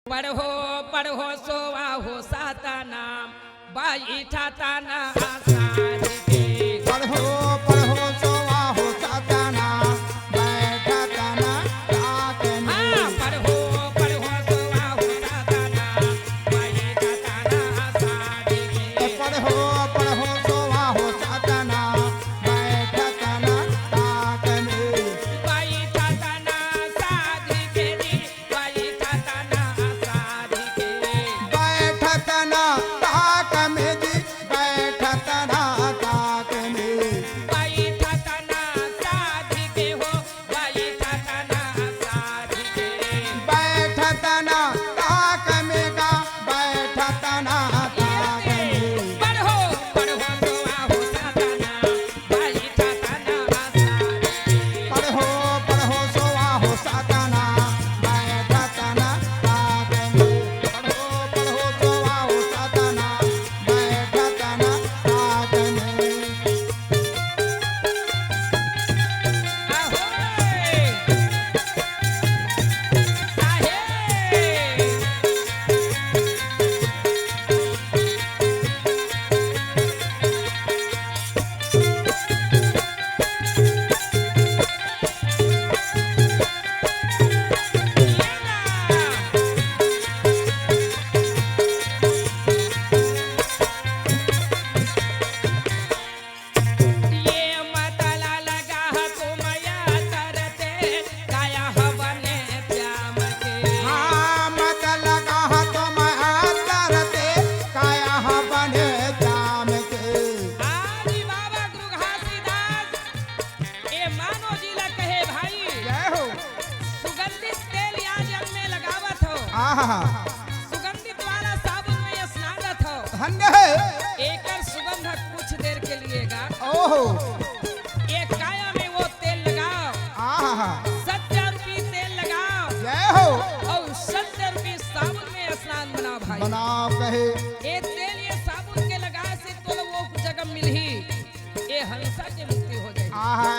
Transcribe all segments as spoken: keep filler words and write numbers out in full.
पढ़ो, पढ़ो, सोवा हो सतना, बैठतना साधि के। पढ़ो, पढ़ो, सोवा हो सतना, बैठतना ताक में। हाँ, पढ़ो, पढ़ो, सोवा हो सतना, बैठतना साधि के। पढ़ो, पढ़ो, सोवा हो सतना, बैठतना ताक में। बैठतना साधि के जी, बैठतना साधि के। बैठतना ताक में जी, बैठतना ताक में। बैठतना साधि के हो, बैठतना साधि के। बैठतना ताक में गा, बैठतना ताक में। पढ़ो, पढ़ो, सोवा हो सतना, पढ़ो, पढ़ो, सोवा हो सतना, बैठतना ताक में। पढ़ो, पढ़ो, सोवा हो सतना, बैठतना ताक में। आहो रे। साहे। ये मतला लगा तुम या तरते, काया हवने श्याम के। हाँ, मत लगा तुम या तरते, काया हवने श्याम के। आदि बाबा गुरु घासीदास, ए मानो जी ला कहे भाई। जय हो। सुगंधित तेल या जल में लगावत हो। आहा। सुगंधित वाला साबुन में स्नान रथ हो। धन्य है। एकर सुगंध कुछ देर के लिए गा। ओहो। ये काया में वो तेल लगाओ। आहा। सत्य रूपी तेल लगाओ। जय हो। और सत्य रूपी साबुन में स्नान बनाओ भाई। बनाओ कहे। ये तेल ये साबुन के लगा से तो वो जगह मिलही। ये हंसा के मुक्ति हो जाए। आहा।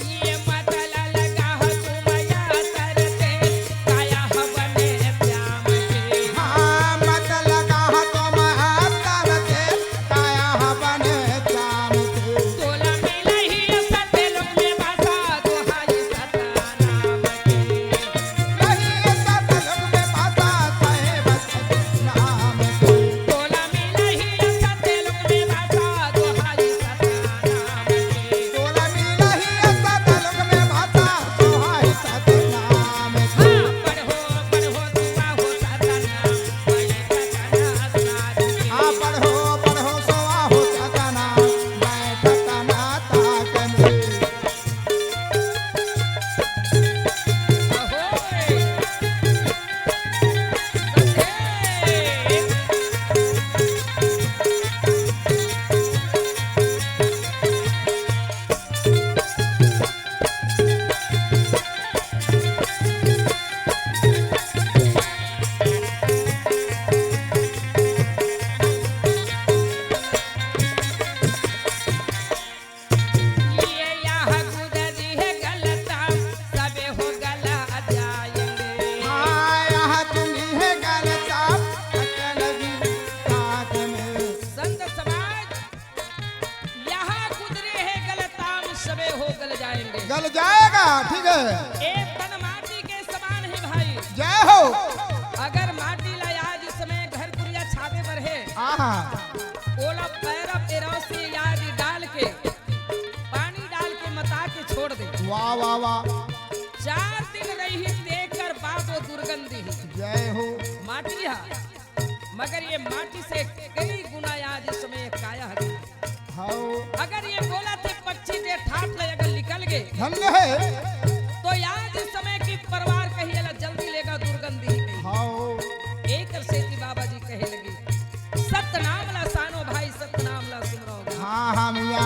ये मतला लगा हो तुम या तरते, काया हवने श्याम के। हाँ, मत लगा तुम या तरते, काया हवने श्याम के। तोला मिलही सत्यलोक में बासा, दुहाई सतनाम के। मिलही सत्यलोक में बासा, साहेब सतनाम के। तोला मिलही सत्यलोक में बासा, दुहाई सतनाम के। तोला मिलही सत्यलोक में बासा, दुहाई सतनाम के। हाँ, पढ़ो, पढ़ो, सोवा हो सतना, बैठतना साधि के। हाँ, पढ़ो, पढ़ो, सोवा हो सतना, बैठतना ताक में। अहो रे। ये यहाँ गुजरी है गलता, सबे हो गला जाएंगे। हाँ, यहाँ तुम्ही है गलता, अकल भी साथ में। संत समाज, यहाँ गुजरे है गलताम, सबे हो गल जाएंगे। गल जाएगा, ठीक है। एक तन माटी के समान है भाई। जय हो। अगर माटी ला आज समय घर कुरिया छावे बर है, आहा। ओला पैरव एरव से याद डाल के, पानी डाल के मता के छोड़ दे। वाह, वाह, वाह। चार दिन रही, तेकर बाद वो दुर्गंधी। जय हो। माटी हा, मगर ये माटी से कई गुना आज समय काया हरे। हाओ। अगर ये बोला थे पक्षी जे ठाट ले अगर निकल गए, धन्य है। तो आज समय की परवार कही ला जल्दी लेगा दुर्गंधी कही। हाओ। एक सेती बाबा जी कहे लगी, सतनाम ला सानो भाई, सतनाम ला सुमरो। हाँ, हाँ, भैया।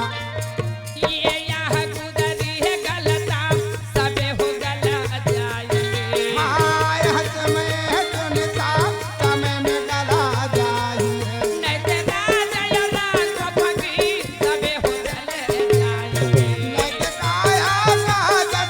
ये यहाँ गुजरी है गलता, सबे हो गला जाएंगे। हाँ, यह समय है सुनता, समय में गला जाएंगे। नहीं ते राजा या राज भगी, सबे हो गले जाएंगे। नहीं ते काया राजा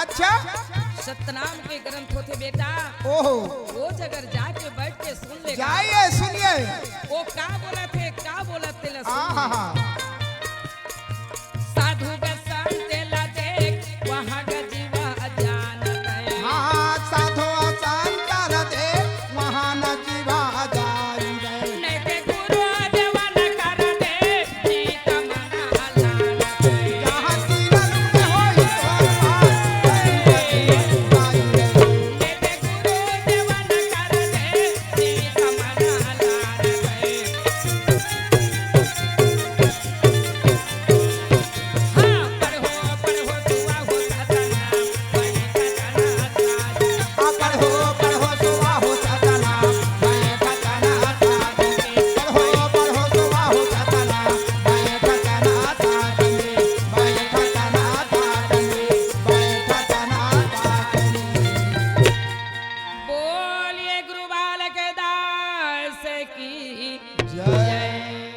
अच्छा। सतनाम के ग्रंथ होथे बेटा। ओहो। वो जगह जाके बैठ के सुन ले। जाइए, सुनिए। वो का बोलत हे, का बोलत हे, तेला सुन ले। आहा। साधु के संत ला देख, वहाँ का जीवा जानत हे। हाँ, साधु संत ला देख, वहाँ न जीवा जानत हे। नहीं ते गुरु देवा न कर दे, बोलिए गुरु बालक दास की जय।